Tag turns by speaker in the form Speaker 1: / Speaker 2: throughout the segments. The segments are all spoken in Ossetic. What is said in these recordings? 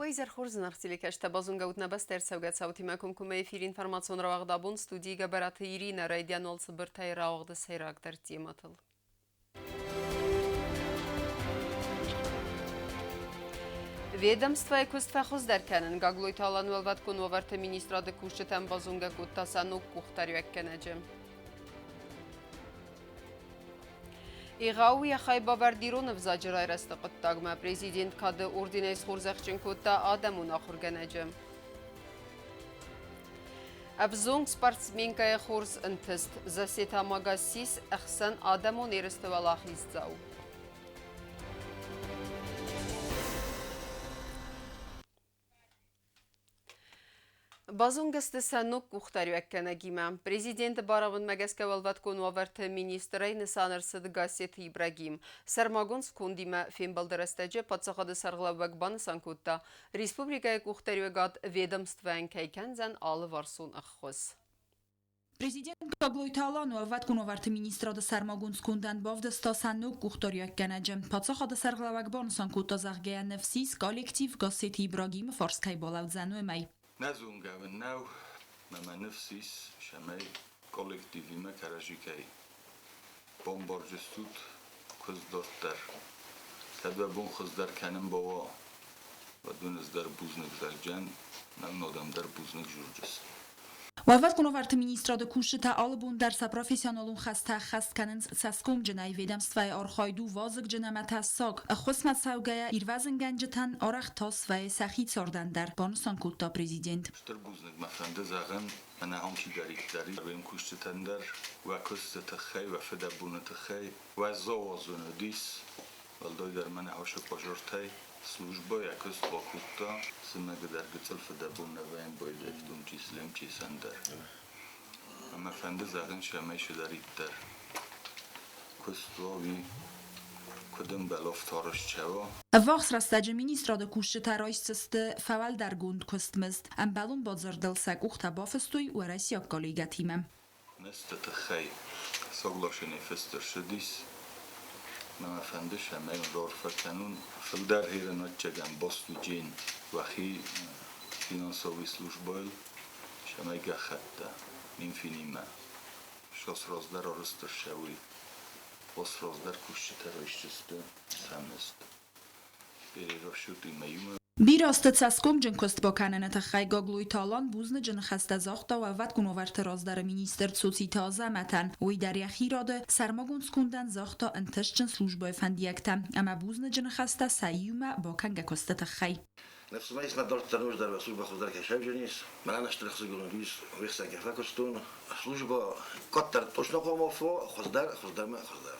Speaker 1: Уӕ изӕр хорз, зынаргъ телекӕсджытӕ, базонгӕ ут нӕ бӕстӕ ӕрцӕугӕ цаутимӕ комкоммӕ эфиры информацион рауагъд абон студийы Гӕбӕраты Иринӕ райдиан уал цыбыртӕй рауагъды сӕйрагдӕр темӕтыл. Ведомствойы куыст фӕхуыздӕр кӕнын Гаглойты Алан уӕлвӕткон уавӕрты министрады кусджытӕм базонгӕ кодта сӕ ног къухдариуӕггӕнӕджы. Егъау йӕ хайбавӕрд ирон ӕвзаджы райрӕзты хъуыддагмӕ президент кады орденӕй схорзӕхджын кодта адӕмон ахуыргӕнӕджы. Ӕвзонг спортсменкӕйы хорз ӕнтыст Засета Мага ссис ӕхсӕн адӕмон ерысты уӕлахиздзау. Базонгӕ сты сӕ ног къухдариуӕггӕнӕгимӕ. Президенты барамындмӕ гӕсгӕ уӕлвӕткон уавӕрты министрӕй нысан ӕрцыд Гассеты Ибрагим. Сӕрмагонд скондимӕ фембӕлды рӕстӕджы паддзахады сӕргълӕууӕг банысан кодта, республикӕйы къухдариуӕгад ведомствӕйӕн кӕй кӕндзӕн алыварсон ӕххуыс.
Speaker 2: Президент Гаглойты Алан уӕлвӕткон уавӕрты министрады сӕрмагонд скондӕн бавдыста сӕ ног къухдариуӕггӕнӕджы. Паддзахады сӕргълӕууӕг банысан кодта, зӕгъгӕ, ныфс ис, коллектив Гассеты Ибрагимы фарс кӕй балӕудзӕн, уымӕй.
Speaker 3: Нӕ зонгӕ мын нӕу, мӕ мӕ ныфс ис, цӕмӕй коллективимӕ кӕрӕдзи кӕй бамбардзыстут куыдз дарддӕр. Кӕд уӕ бон хуыздӕр кӕнын бауа, уӕд уын ӕз дӕр бузныг зӕгъдзӕн, мӕн адӕм дӕр бузныг зурдзысты.
Speaker 2: Уӕлвӕткон уавӕрты министрады кусджытӕ алы бон дӕр сӕ профессионалон хӕстӕ ӕххӕст кӕнынц цӕсгомджынӕй, ведомствӕйы архайд у вазыгджын ӕмӕ тӕссаг. Ӕххуысмӕ цӕугӕйӕ, ирвӕзынгӕнджытӕн арӕх тас вӕййы сӕхи цардӕн дӕр, банысан кодта президент.
Speaker 3: Стыр бузныг мӕ фӕнды зӕгъын, мӕнӕ ахӕм чидӕриддӕр уе мкусджытӕн дӕр, уӕ куысты тыххӕй, уӕ фыдӕбоны тыххӕй, уӕззау азон уыдис, уӕлдайдӕр мӕнӕ ахӕм пожартӕй. Службӕ йӕ куыст бакодта, цымӕгдӕр гыццыл фыдӕбон нӕ вӕййын байдайдтон чи слем, чи сӕндӕр. Ӕмӕ фӕнды зӕгъын, цӕмӕй цыдӕриддӕр куыст уа, уый куыд ӕмбӕла ӕфтарыс цӕуа.
Speaker 2: Ӕввахс рӕстӕджы министрады кусджытӕ райсдзысты фӕуӕлдӕргонд куыстмызд. Ӕмбӕлон бадзырдыл сӕ къухтӕ бафыстой уӕрӕсейаг коллегӕтимӕ.
Speaker 3: Мӕсты тыххӕй соглашение фыст ӕрцыдис. Мӕ фӕнды, цӕмӕй уын раарфӕ кӕнон. Фылдӕр херӕнӕдджагӕн баст уыджен уӕхи финансовый службӕйыл, цӕмӕй гӕххӕттӕ Минфинимӕ сос раздӕр арӕзт ӕрцӕуой, ос раздӕр кусджытӕ райсдзысты сӕ мызд. Перерасчетимӕ иумӕ.
Speaker 2: Бирӕ азты цӕсгомджын куыст бакӕныны тыххӕй Гаглойты Алан бузныджы ныхӕстӕ загъта уӕлвӕткон уавӕрты раздӕры министр Цоциты Азӕмӕтӕн. Уый дӕр йӕхи рады сӕрмагонд скондӕн загъта ӕнтыстджын службӕйы фӕндиӕгтӕ ӕмӕ бузныджы ныхӕстӕ сӕ иумӕ бакӕнгӕ куысты тыххӕй.
Speaker 4: Ныфс мӕ ис, нӕ дарддӕр ноджыдӕр службӕ хуыздӕр кӕй сӕвзӕрис. Мӕнӕн стыр ӕхсызгон уыдис, уе хсӕн кӕй фӕкуыстон. Службӕ куыддӕр точно хъуамӕ фӕуа, хуыздӕр, хуыздӕрмӕ хуыздӕр.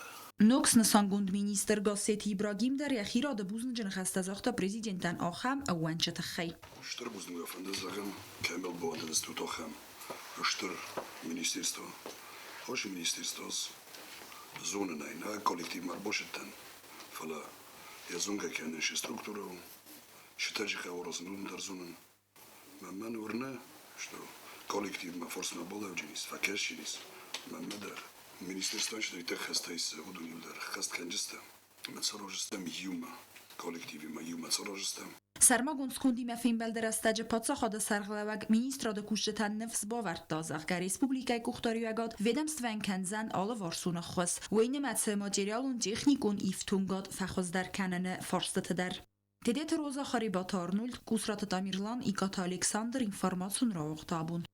Speaker 2: Ног снысангонд министр Гассеты Ибрагим дӕр йӕхи рады бузныджы ныхӕстӕ загъта президентӕн ахӕм ӕууӕнчы тыххӕй.
Speaker 5: Стыр бузныг уӕ фӕнды зӕгъын, кӕмӕл бауадзыстут ахӕм стыр министерство. Ваше министерство зонынӕй нӕ коллективмӕ ӕрбасыдтӕн, фӕлӕ йӕ зонгӕ кӕнын се структурӕ у, сытӕджы хъӕуы разынон дӕр зонын. Мӕнмӕ уырны, что коллективмӕ форсмӕ балӕуджынис, фӕкӕсинис мӕнмӕ дӕр. Министерствойы чидӕриддӕр хӕстӕ ис, уыдон иуылдӕр хӕст кӕнджыстӕм ӕмӕ цӕрожыстӕм иумӕ, коллективимӕ иумӕ цӕрожыстӕм.
Speaker 2: Сӕрмагонд скондимӕ фембӕлды рӕстӕджы паддзахады сӕргълӕууӕг министрады кусджытӕн ныфс бавӕрдта, зӕгъгӕ, республикӕйы къухдариуӕгад ведомствӕйӕн кӕндзӕн алыварсон ӕххуыс, уый нымӕцы материалон-техникон ифтонгад фӕхуыздӕр кӕныны фарстыты дӕр. Тедеты Роза, Харебаты Арнольд, Къусраты Тамерлан, Икъаты Александр информацион рауагъд абон.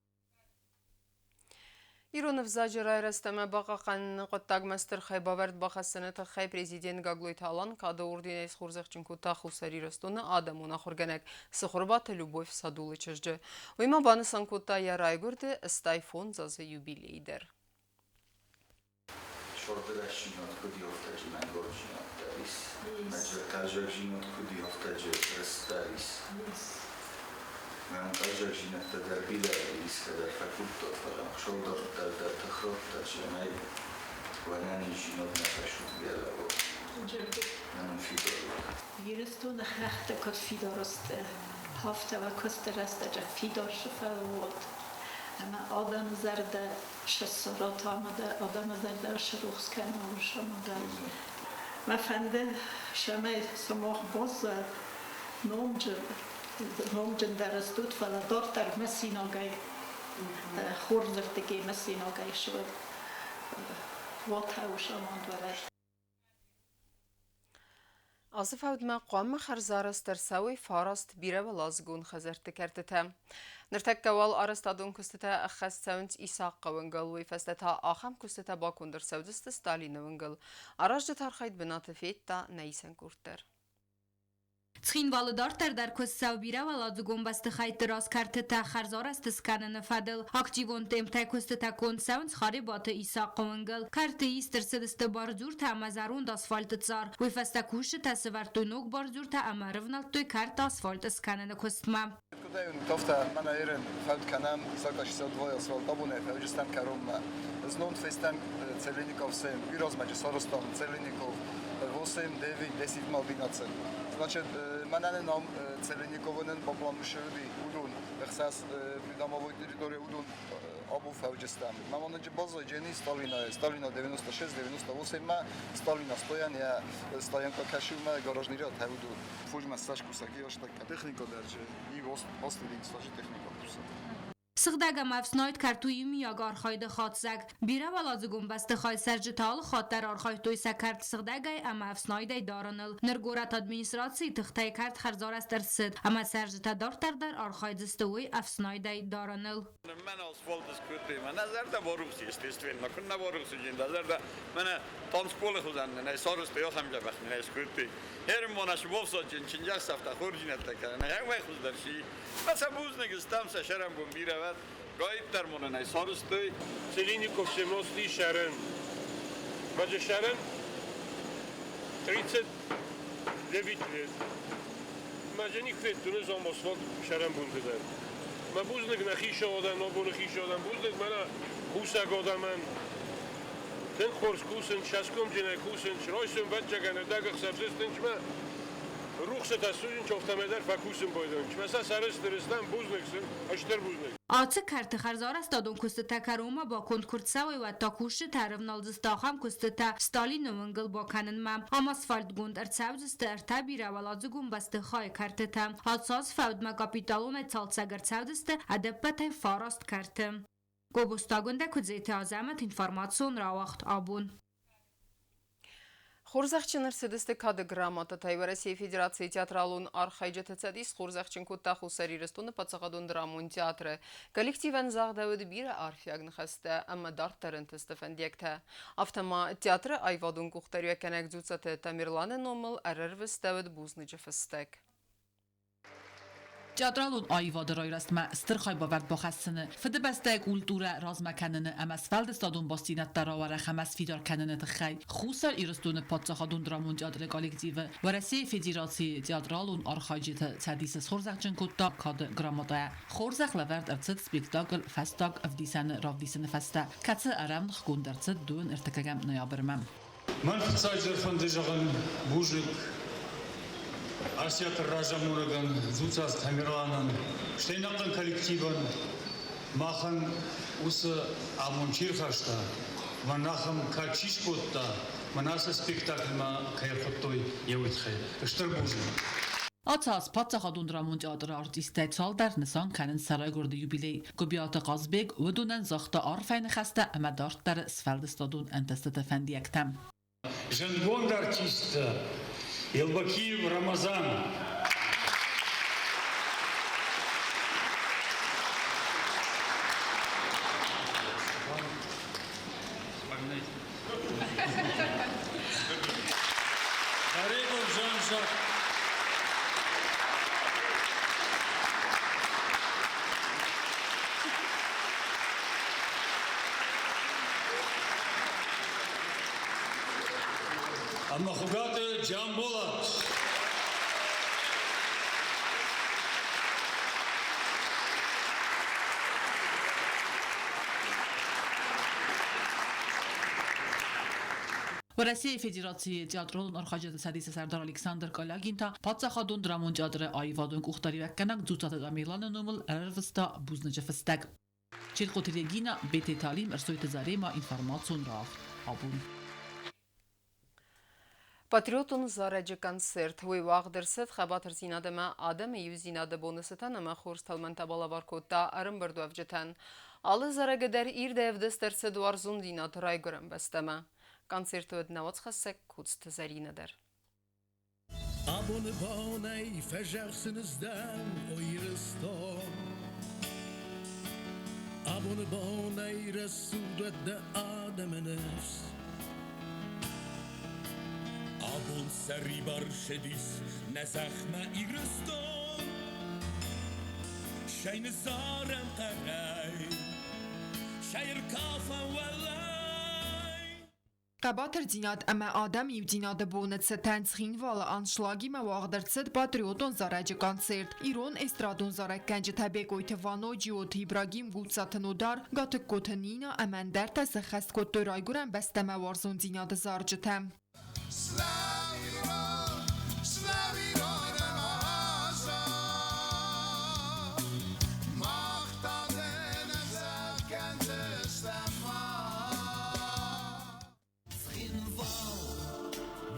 Speaker 1: Ирон ӕвзаджы райрӕзт ӕмӕ бахъахъхъӕныны хъуыддагмӕ стыр хайбавӕрд бахӕссыны тыххӕй президент Гаглойты Алан кады орденӕй схорзӕхджын кодта Хуссар Ирыстоны адӕмон ахуыргӕнӕг Цыхуырбаты Любовь Садулы чызджы. Уый ма банысан кодта йӕ райгуырды 85 азы юбилей дӕр.
Speaker 3: Сордырӕсджинад куыд ёфтӕджы мӕнгорджинад дӕр ис, мӕджы куыд ёфтӕджы рыст дӕр ис. Мӕнкъӕзӕгдзинӕдтӕ дӕр бирӕ ис, кӕдӕр фӕкодтон, фӕлӕ ӕхсӕвдӕрттӕ дӕр тыхродтӕ цӕмӕй уӕнӕниздзинад нӕ фӕсудгӕ лӕууа. Мӕнӕн фидар уыд.
Speaker 6: Ирыстоны хӕхтӕ куыд фидар сты, афтӕ уӕ куысты рӕстӕджы фидар сфӕллод ӕмӕ адӕмы зӕрдӕ сӕссарат ӕмӕ дӕ адӕмы зӕрдӕ срухс кӕна уырсамадӕн. Мӕ фӕнды, цӕмӕй сымах баззад номджын. Номджындӕр стут, фӕлӕ дарддӕр мысинагӕй, хорзырдыгӕй мысинагӕй уатау самонд уӕлӕ.
Speaker 1: Ацы фӕудмӕ хъуамӕ хӕрзарӕзт ӕрцӕуой 9 бирӕуӕладзыгон хӕдзӕртты кӕртытӕ. Ныртӕккӕ уал арӕзтадон куыстытӕ ӕххӕст цӕуынц Исахъхъы уынгыл, уый фӕстӕ та ахӕм куыстытӕ баконд ӕрцӕудзысты Сталины уынгыл. Аразджыты архайд бынаты федта нӕ исӕн къорд дӕр.
Speaker 7: Цхинвалы дарддӕр дӕр куыст цӕуы бирӕуӕладзыгон бӕстыхӕйтты раз кӕртытӕ хӕрзарӕзт скӕныны фӕдыл. Активон темптӕй куыстытӕ конд цӕуынц Харебаты Исахъы уынгыл. Кӕрты ист ӕрцыдысты бордюртӕ ӕмӕ зӕронд асфальты цъар. Уый фӕстӕ кусджытӕ сӕвӕрдтой ног бордюртӕ ӕмӕ ӕрывнӕлдтой кӕрты асфальт скӕныны куыстмӕ.
Speaker 8: Куыдӕй афтӕ мӕнӕ ерын фӕуд кӕнӕм Саакашвили асфальт абонӕй фӕуджыстӕм кӕронмӕ. Знон фестӕм Целенников 7, уый сарӕзтам Целенников 8, 9, 10 11. Значит, мӕнӕн нам Целенниковы по плану широди уыдон ӕхсӕз придомовой территория уыдон абон фӕуджыстӕм. Мамоныджы баззайджени Сталина, Сталина 96, 98 ма Сталина стояние, стоянка кӕсылмӕ гаражный ряд хӕуду. Фужмӕ сӕскусӕг иостӕккӕ техника дӕр и остидин сажи техника кусы.
Speaker 7: Сыгъдӕг ӕмӕ ӕфснайд кӕрт у иумиаг архайды хатдзӕг. Бирӕуӕладзыгон бӕстыхайы цӕрджытӕ алы хатт дӕр архайдтой сӕ кӕрт сыгъдӕгӕй ӕмӕ ӕфснайдӕй дарыныл. Ныр горӕты администрацийы тыхтӕй кӕрт хӕрзарӕзт ӕрцыд, ӕмӕ цӕрджытӕ дарддӕр дӕр архайдзысты уый ӕфснайдӕй дарыныл.
Speaker 9: Мӕн асфальт скодтой, мӕнӕ зӕрдӕ барухс, естественно, куыннӕ барухс уыдзӕн дӕ зӕрдӕ. Мӕнӕ танцполы хуызӕн нын ӕй сарӕзтой, ахӕм дзӕбӕх нын ӕй скодтой. Ӕрымон Ашбовсаджын чындзӕхсӕвтӕ хорздзинӕдтӕ кӕнын, ӕмӕ хуыздӕр си. Мӕ сӕ бузныг стӕм, сӕ сӕрӕнбон бирӕ уӕд. Гайддӕр мын ӕй сарӕзтой.
Speaker 10: Целинников 17 шәрен. Маджа шәрен 39 лет. Маджа них феттуне зам асфальт шәрен бунтыдӕр. Мӕ бузныг нӕхи саодӕн, абоны хицауадӕн бузныг, мӕнӕ кусӕг адӕмӕн. Тынг хорз кусынц, цӕсгомджынӕй кусынц, райсом вӕццӕгӕн ӕрдӕгӕхсӕв сыстынц мӕ рухсытӕ судзынц, афтӕмӕй дӕр фӕкусын байдайынц. Мӕ сӕ сӕрыстыр стӕм, бузныг сын, стыр бузныг.
Speaker 7: Ацы кӕрты хӕрзарӕзтадон куыстытӕ кӕронмӕ баконд куы рцӕуой, уӕд та кусджытӕ ӕрывналдзысты ахӕм куыстытӕ Сталины уынгыл бакӕнынмӕ. Ам асфальтгонд ӕрцӕудзысты ӕртӕ бирӕуӕладзыгон бӕстыхайы кӕртытӕ. Ацы аз фӕудмӕ капиталонӕй цалцӕг ӕрцӕудзысты ӕдӕппӕтӕй 9 кӕрты. Гобозты Куыдзеты Азӕмӕт, информацион рауагъд «Абон».
Speaker 1: Хорзӕхджын ӕрцыдысты кады грамотатӕй Уӕрӕсейы Федерацийы театралон архайджыты цӕдис хорзӕхджын кодта Хуссар Ирыстоны паддзахадон драмон театры. Коллективӕн загъдӕуыд бирӕ арфиаг ныхӕстӕ ӕмӕ дарддӕр ӕнтысты фӕндиӕгтӕ. Афтӕ ма театры аивадон къухдариуӕггӕнӕг Дзуццаты Тамерланы номыл ӕрӕрвыстӕуыд бузныджы фыстӕг.
Speaker 11: Театралон аивады райрӕзтмӕ стыр хайбавӕрд бахӕссыны, Фыдыбӕстӕйы культурӕ размӕ кӕныны ӕмӕ сфӕлдыстадон бастдзинӕдтӕ рауӕрӕх ӕмӕ сфидар кӕныны тыххӕй Хуссар Ирыстоны паддзахадон драмон театры коллективы Уӕрӕсейы Федерацийы театралон архайджыты цӕдисы схорзӕхджын кодта кады грамотӕйӕ. Хорзӕх лӕвӕрд ӕрцыд спектакль «Фӕстаг ӕвдисӕны» равдисыны фӕстӕ, кӕцы ӕрӕмныхгонд ӕрцыд 23 ноябрмӕ.
Speaker 12: Мӕн фыццаджыдӕр фӕнды зӕгъын бузныг ацы театры разамонӕгӕн Дзуццаты Тамерланӕн, стӕй ӕнӕхъӕн коллективӕн, махӕн уыцы амонд чи рхаста, мӕн ахӕм кад чи скодта, мӕн ацы спектакльмӕ кӕй ӕрхуыдтой, йӕ уый тыххӕй. Стыр бузныг!
Speaker 11: Ацы аз паддзахадон драмон театры артисттӕй цалдӕр нысан кӕнынц сӕ райгуырды юбилей. Гуыбиаты Хъазбег уыдонӕн загъта арфӕйы ныхӕстӕ ӕмӕ дарддӕры сфӕлдыстадон ӕнтыстыты фӕндиӕгтӕ.
Speaker 12: Зындгонд артисттӕ Елбакиев Рамазан, Хареков Жан-Жак, ӕмӕ Хуыгаты Джамболат.
Speaker 11: Уӕрӕсейы Федерацийы театралон архайджыты цӕдисы сӕрдар Александр Калягин та паддзахадон драмон театры аивадон къухдариуӕггӕнӕг Дзуццаты Тамерланы номыл ӕрӕрвыста бузныджы фыстӕг. Челкъоты Регина, Бететы Алим, Ӕрсойты Зарема, информацион рауагъд «Абон».
Speaker 1: Патриотон зарӕджы концерт. Уый уагъд ӕрцыд хъӕбатырдзинад ӕмӕ адӕмы иудзинады боны цытӕн ӕмӕ хорз тӕлмӕнтӕ балӕвар кодта ӕрӕмбырдуӕвджытӕн. Алы зарӕгы дӕр ирдӕй ӕвдыст ӕрцыд уарзондзинад райгуырӕн бӕстӕмӕ. Концерты уыд нӕ уацхӕссӕг Коцты Зӕринӕ дӕр.
Speaker 13: Абоны бонӕй фӕзӕгъдзыныздӕн, о Ирыстон. Абоны бонӕй рӕсугъд уӕд дӕ адӕмы ныфс. Абон сӕрибар ссыдис нӕ зӕхмӕ Ирыстон. Сӕй ныззарӕм хъӕрӕй, сӕй ӕркафӕм уӕлӕй.
Speaker 14: Хъӕбатырдзинад ӕмӕ адӕмы иудзинады боны цытӕн Цхинвалы аншлагимӕ уагъд ӕрцыд патриотон зарӕджы концерт. Ирон эстрадон зарӕггӕнджытӕ Бекъойты Вано, Джиоты Ибрагим, Гуццаты Нодар, Гатыгкоты Нина ӕмӕ ӕндӕртӕ сӕххӕст кодтой райгуырӕн бӕстӕмӕ уарзондзинады зарджытӕ.
Speaker 13: Цхинвал,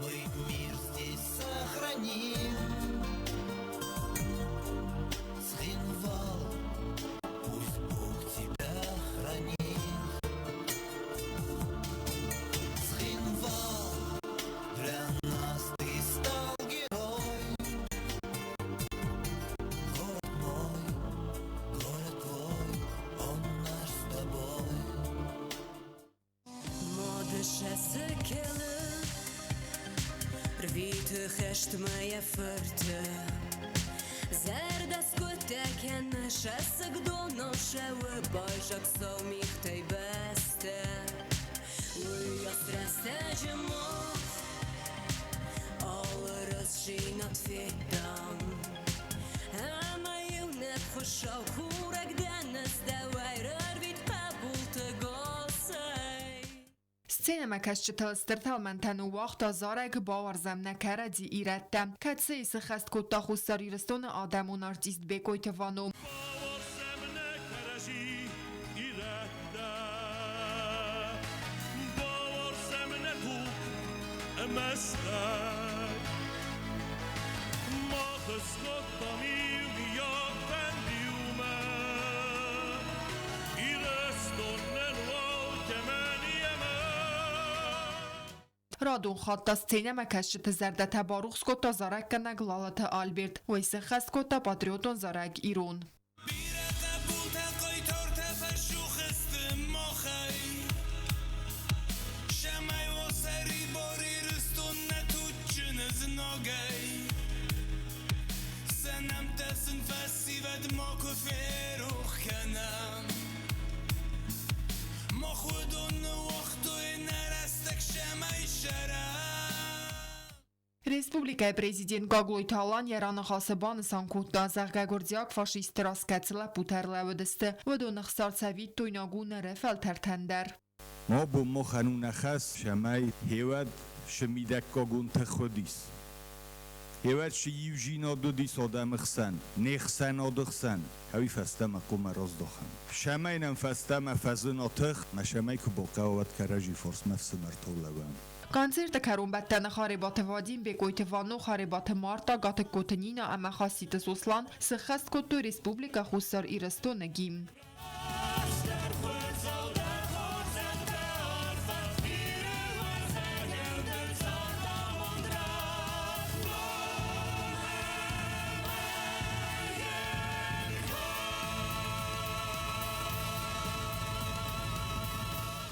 Speaker 13: мы мир здесь сохраним. Цхинвал, пусть Бог тебя хранит. Цхинвал, для нас ты стал герой. Город мой, город твой, он наш с тобой.
Speaker 15: Рвиты хӕстмӕ йӕ фырты Зӕрдӕ скъуыдтӕ кӕны сӕссыг донау сӕуы байзаг сау мигътӕй бӕстӕ. Уыйас рӕстӕджы мах алы рӕстдзинад федтам. Ӕмӕ иунӕг хуыцау курӕг дӕн ӕз дӕуӕй рарвит хъӕбулты госӕй.
Speaker 14: Сценӕмӕкӕсджытыл стыр тӕлмӕнтӕ ныууагъта зарӕг «Бауарзӕм нӕ кӕрӕдзи ирӕттӕ», кӕцыйы сыххӕст кодта Хуссар Ирыстоны адӕмон артист Бекъойты Вано.
Speaker 13: Бауарзӕм нӕ кӕрӕдзи ирӕттӕ, бауарзӕм нӕ туг ӕмӕ стӕг. Мах ыскодтам иумиаг фӕнд иумӕ, Ирыстон нын уалкӕмӕн йемӕ.
Speaker 14: Радон хатт та сценӕмӕкӕсджыты зӕрдӕтӕ барухс кодта зарӕггӕнӕг Лалыты Альберт. Уый сӕххӕст кодта патриотон зарӕг «Ирон».
Speaker 13: Бирӕ хъӕбултӕ хъайтартӕ фӕсух сты махӕй, Цӕмӕй уа сӕрибар Ирыстон нӕ туджджыны знагӕй. Сӕ нӕмттӕ сын фӕсивӕд макуы ферох кӕнӕм. Мах уыдон ныууагътой нӕ рӕстӕг цӕмӕй сӕрӕм.
Speaker 14: Республикӕйы президент Гаглойты Алан йӕ раныхасы банысан кодта, зӕгъгӕ, гуырдзиаг фашистты раз кӕцы лӕппутӕ ӕрлӕууыдысты, уыдоны хсар цӕвиттойнаг у ныры фӕлтӕртӕн дӕр.
Speaker 3: Абон махӕн у нӕ хӕс, цӕмӕй хевӕд шы мидӕггагон тых уыдис. Хевӕд шы иудзинад уыдис адӕмы хсӕн, не хсӕнады хсӕн, ӕви фӕстӕмӕ хъуамӕ раздахӕм. Цӕмӕй нӕм фӕстӕмӕ фӕзына тых, ӕмӕ цӕмӕй куы бахъӕуа, уӕд кӕрӕдзи фарсмӕ ӕфсымӕртау лӕууӕм.
Speaker 14: Концерты кӕронбӕттӕны Харебаты Вадим, Бекъойты Вано, Харебаты Марта, Гатыгкоты Нина ӕмӕ Хаситы Сослан сыххӕст кодтой Республикӕ Хуссар Ирыстоны гимн.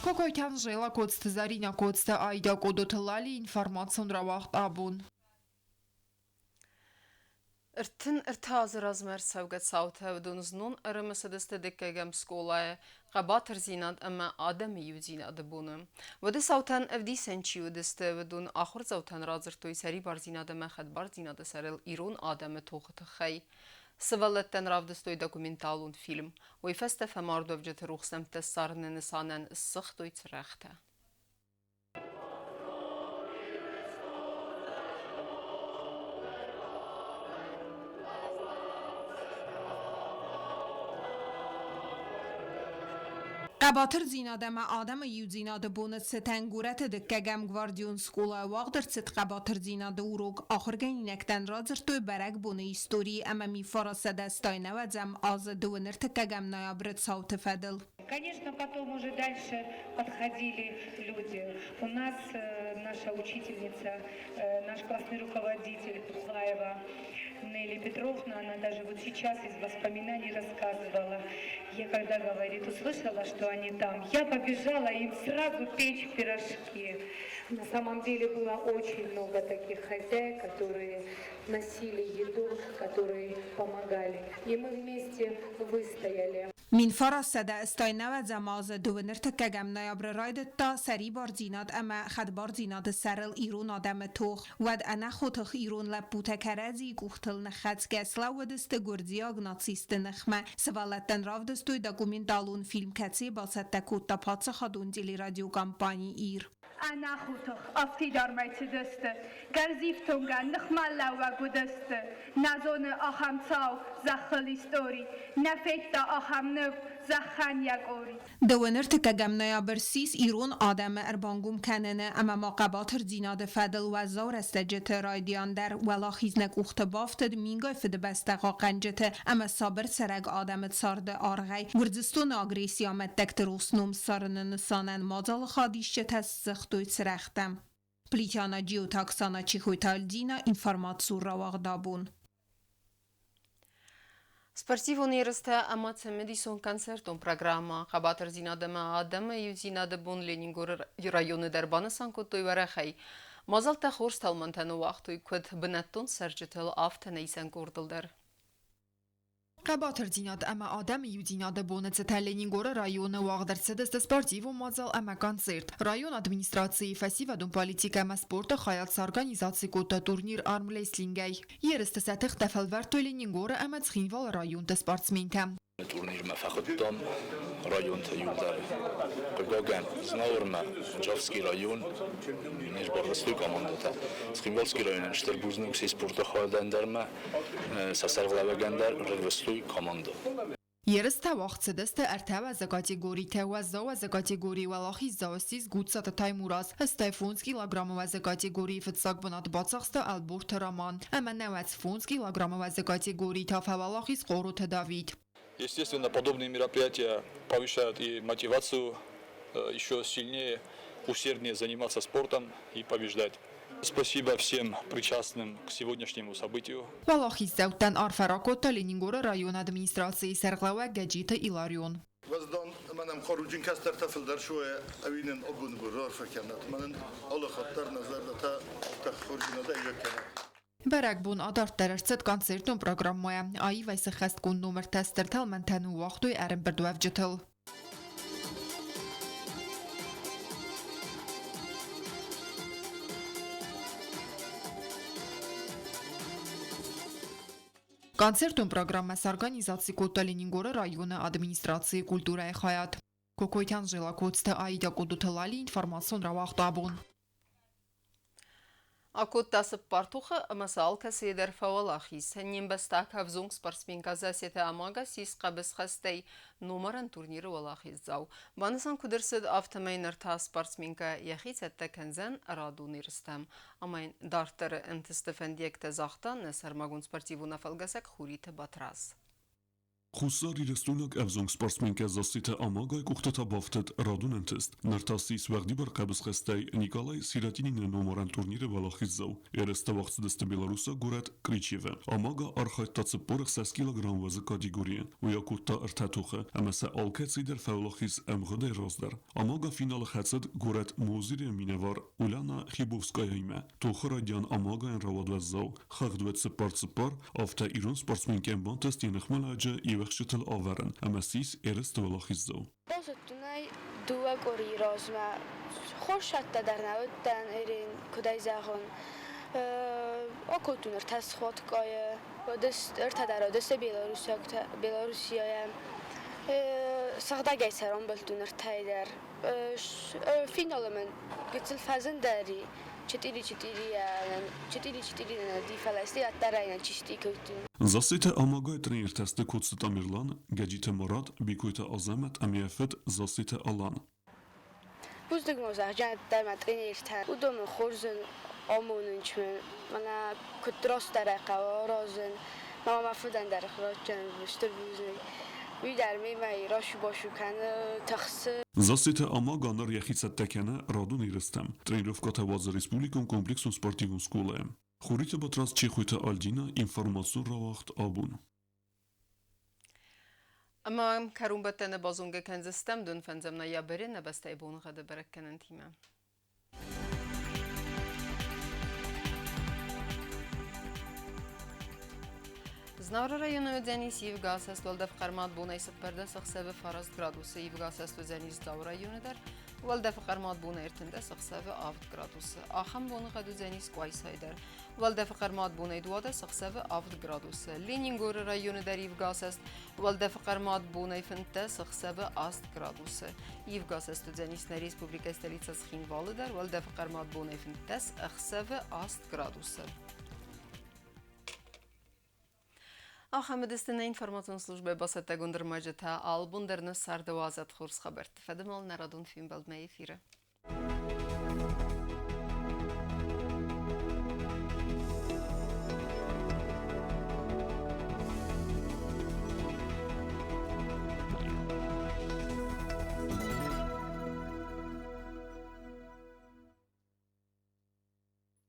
Speaker 14: Кокойты Анжела, Коцты Заринӕ, Коцты Аидӕ, Къодоты Лали, информацион рауагъд абон.
Speaker 1: 33 азы размӕ ӕрцӕугӕ цаутӕ уыдон знон ӕрымысыдысты дыккӕгӕм скъолайы хъӕбатырдзинад ӕмӕ адӕмы иудзинады боны. Уӕды цаутӕн ӕвдисӕн чи уыдысты, уыдон ахуырдзаутӕн радзырдтой сӕрибардзинад ӕмӕ хӕдбардзинады сӕрыл ирон адӕмы тохы тыххӕй. Сывӕллӕттӕн равдыстой документалон фильм. Уый фӕстӕ фӕмардуӕвджыты рухс нӕмттӕ ссарыны нысанӕн ссыгътой цырӕгътӕ.
Speaker 16: Хъӕбатырдзинад ӕмӕ адӕмы иудзинады боны цытӕн горӕты дыккӕгӕм гвардион скъолайы уагъд ӕрцыд хъӕбатырдзинады урок. Ахуыргӕнинӕгтӕн радзырдтой бӕрӕгбоны историйы ӕмӕ мифара 190 азы 33 ноябры цауты фӕдыл.
Speaker 17: Конечно, потом уже дальше подходили люди. У нас наша учительница, наш классный руководитель Пухлаева Нелли Петровна, она даже вот сейчас из воспоминаний рассказывала. Я когда, говорит, услышала, что они там, я побежала им сразу печь пирожки. На самом деле было очень много таких хозяек, которые носили еду, которые помогали. И мы вместе выстояли.
Speaker 16: 1990 азы 31 ноябры райдыдта сӕрибардзинад ӕмӕ хӕдбардзинады сӕрыл ирон адӕмы тох. Уӕд ӕнӕхотых ирон лӕппутӕ кӕрӕдзийы къухтыл ныххӕцгӕ слӕууыдысты гуырдзиаг нацистты ныхмӕ. Сывӕллӕттӕн равдыстой документалон фильм, кӕцыйы бацӕттӕ кодта паддзахадон телерадиокомпани «Ир».
Speaker 18: Ӕнӕхотых афтидармӕй цыдысты, гӕрзифтонгӕн ныхмӕлӕууӕг уыдысты. Нӕ зоны ахӕм цау зӕххыл истори, нӕ федта ахӕм ныв зӕххӕн йӕ къори.
Speaker 16: 31 ноябрь ссис ирон адӕмы ӕрбангом кӕныны ӕмӕ ма хъӕбатырдзинады фӕдыл уӕззау рӕстӕджыты райдиан дӕр. Уӕлахиз нӕ къухты бафтыд мингай фыдыбӕстӕ хъахъхъӕнджыты ӕмӕ сабыр цӕрӕг адӕмы царды аргъӕй. Гуырдзыстоны агрессийы амӕттӕгты рухс ном ссарыны нысанӕн мадзалы хайадисджытӕ сдзыхтой цырӕгътӕ. Плитяна Джиоты Оксана Чехойты Альдина, информацион рауагъд абон.
Speaker 1: Спортивон ерыстӕ ӕмӕ цымыдисон концертон программӕ «Хъӕбатырдзинад ӕмӕ адӕмы иудзинады бон» Ленингоры районы дӕр банысан кодтой уӕрӕхӕй. Мадзӕлттӕ хорз тӕлмӕнтӕ ныууагътой куыд бынӕттон цӕрджытыл, афтӕ нӕ исӕн къордыл дӕр.
Speaker 14: Хъӕбатырдзинад ӕмӕ адӕмы иудзинады боны цытӕн Ленингоры районы уагъд ӕрцыдысты спортивон мадзал ӕмӕ концерт. Районы администрацийы фӕсивӕдон политикӕ ӕмӕ спорты хайад сорганизаци кодта турнир армрестлингӕй. Ерысты сӕ тыхтӕ фӕлвӕрдтой Ленингоры ӕмӕ Цхинвалы районты спортсментӕ.
Speaker 19: Турнирмӕ фӕхуыдтам районтӕ иуылдӕр. Хъыгагӕн, Знауырмӕ Джавский район не сбарвыстой командӕтӕ. Цхинвалский районӕн стыр бузныг се спорты хайадӕн дӕр ӕмӕ сӕ сӕргълӕууӕгӕн дӕр рырвыстой командӕ.
Speaker 14: Ерыстӕ уагъд цыдысты ӕртӕ уӕзы категоритӕ. Уӕззау уӕзы категорийы уӕлахиздзау ссис Гуццаты Таймураз, 85 килограммы уӕзы категорийы фыццаг бынат бацахста Ӕлборты Роман ӕмӕ 95 килограммы уӕзы категорийы та фӕуӕлахиз Хъороты Давид.
Speaker 20: Естественно, подобные мероприятия повышают и мотивацию еще сильнее, усерднее заниматься спортом и побеждать. Спасибо всем причастным к сегодняшнему событию.
Speaker 14: Уӕлахиздзӕуттӕн арфӕ ракодта Ленингоры районы администрацийы сӕргълӕууӕг Гӕджиты Иларион.
Speaker 21: Уӕздан ӕмӕ нӕм хъаруджын кӕстӕртӕ фылдӕр суа ӕви нын абоны бон раарфӕ кӕнӕт, ӕмӕ нын алы хатт дӕр нӕ зӕрдӕтӕ хорздзинадӕй йӕ кӕнӕт.
Speaker 14: Бӕрӕгбон адарддӕр ӕрцыд концертон программӕйӕ. Аивӕй сӕххӕстгонд номыртӕ стыр тӕлмӕнтӕ ныууагътой ӕрӕмбырдуӕвджытыл. Концертон программӕ сорганизаци кодта Ленингоры районы администрацийы культурӕйы хайад. Кокойты Анжела, Коцты Аидӕ, Къудуты Лали, информацион рауагъд абон.
Speaker 1: Акодта цыппар тохы ӕмӕ сӕ алкӕцыйы дӕр фӕуӕлахиз. Не мбӕстаг ӕвзонг спортсменкӕ Засеты Амага ссис хъӕбысхӕстӕй номарӕн турниры уӕлахиздзау. Банысан куыд ӕрцыд, афтӕмӕй ныр та спортсменкӕ йӕхи цӕттӕ кӕндзӕн радон ерыстӕм. Ӕмӕ йын дарддӕры ӕнтысты фӕндиӕгтӕ загъта нӕ сӕрмагонд спортивон афӕлгӕсӕг Хуриты Батрадз.
Speaker 22: Хуссарирыстойнаг ӕвзонг спортсменкӕ Зассеты Амагайы къухты та бафтыд радон ӕнтыст. Ныр та ссис уӕгъдибар хъӕбысхӕстӕй Николай Сиротинины номарӕн турниры уӕлахиздзау. Ерыстӕ уагъд цыдысты белорусаг горӕт Кричевы. Амага архайдта 46 килограмм уӕзы категорийы. Уый акодта ӕртӕ тохы, ӕмӕ сӕ алкӕцыйдӕр фӕуӕлахиз ӕмгъуыдӕй раздӕр. Амага финалы хӕцыд горӕт Мозыры минӕвар Уляна Хибовскаяимӕ. Тохы райдиан Амагайӕн рауад уӕззау, хыгъд уӕд цыппар-цыппар, афтӕ ирон спортсменкӕн бантыст йӕ ныхмӕлӕджы иуӕхсчытыл авӕрын ӕмӕ ссис ерысты уӕлахиздзау.
Speaker 23: Базыдтон ӕй дыууӕ къуырийы размӕ. Хорз цӕттӕ дӕр нӕ уыдтӕн, Ирин, куыд ӕй зӕгъон. Акодтон ӕртӕ сходкӕйы, ӕртӕ дӕр уыдысты белоруссиӕгтӕ, Белоруссияйӕ. Сыгъдӕгӕй сӕ рамбылдтон ӕртӕйы дӕр. Финалы мын гыццыл фӕзындӕр и. 4-4 дифаласти аттарайна чисти көтүн.
Speaker 22: Засситы Амагай тренертӕ сты Коцты Тамерлан, Гӕджиты Мурат, Бикойты Азӕмӕт ӕмӕ йӕ фыд Засситы Алан.
Speaker 23: Бузныг мо зӕгъджӕн мӕ тренертӕн. Уыдон мын хорзӕн амонынц мын, мӕнӕ куыд растдӕр ӕй хъӕуы аразын. Мӕ мӕ фыдӕн дӕр ратдзӕн стыр бузныг. Уый дӕр мемӕ расу-басу кӕны, тыхсы.
Speaker 22: Зассеты Амага ныр йӕхи цӕттӕ кӕны радон ерыстӕм. Тренировкӕтӕ уадзы республикон комплексон спортивон скъолайы. Хуриты Батрадз Чехойты Альдина, информацион рауагъд абон.
Speaker 1: Ӕмӕ кӕронбӕттӕны базонгӕ кӕндзыстӕм дын фӕндзӕм ноябры нӕ бӕстӕйы боныгъӕды бӕрӕггӕнӕнтимӕ. Знауыры районы уыдзӕнис ивгӕ асӕст уӕлдӕф хъӕрмад бонӕй 14 ӕхсӕвы 9 градусы, ивгӕ асӕст уыдзӕнис Дзауы районы дӕр, уӕлдӕфы хъӕрмад бонӕй 13 ӕхсӕвы 7 градусы. Ахӕм боныгъӕд уыдзӕнис Къуайсайы дӕр. Уӕлдӕфы хъӕрмад бонӕй 12 ӕхсӕвы 7 градусы. Ленингоры районы дӕр ивгӕ асӕст уӕлдӕфы хъӕрмад бонӕй 15 ӕхсӕвы 8 градусы. Ивгӕ асӕст уыдзӕнис нӕ республикӕйы столицӕ Цхинвалы дӕр уӕлдӕфы хъӕрмад бонӕй 15 ӕхсӕвы 8 градусы. Ахӕм уыдысты нӕ информацион службӕйы бацӕттӕгонд ӕрмӕджытӕ. Алыбон дӕр нӕ царды уадзӕд хорз хабӕртты фӕдыл нӕ радон фембӕлдмӕ эфиры.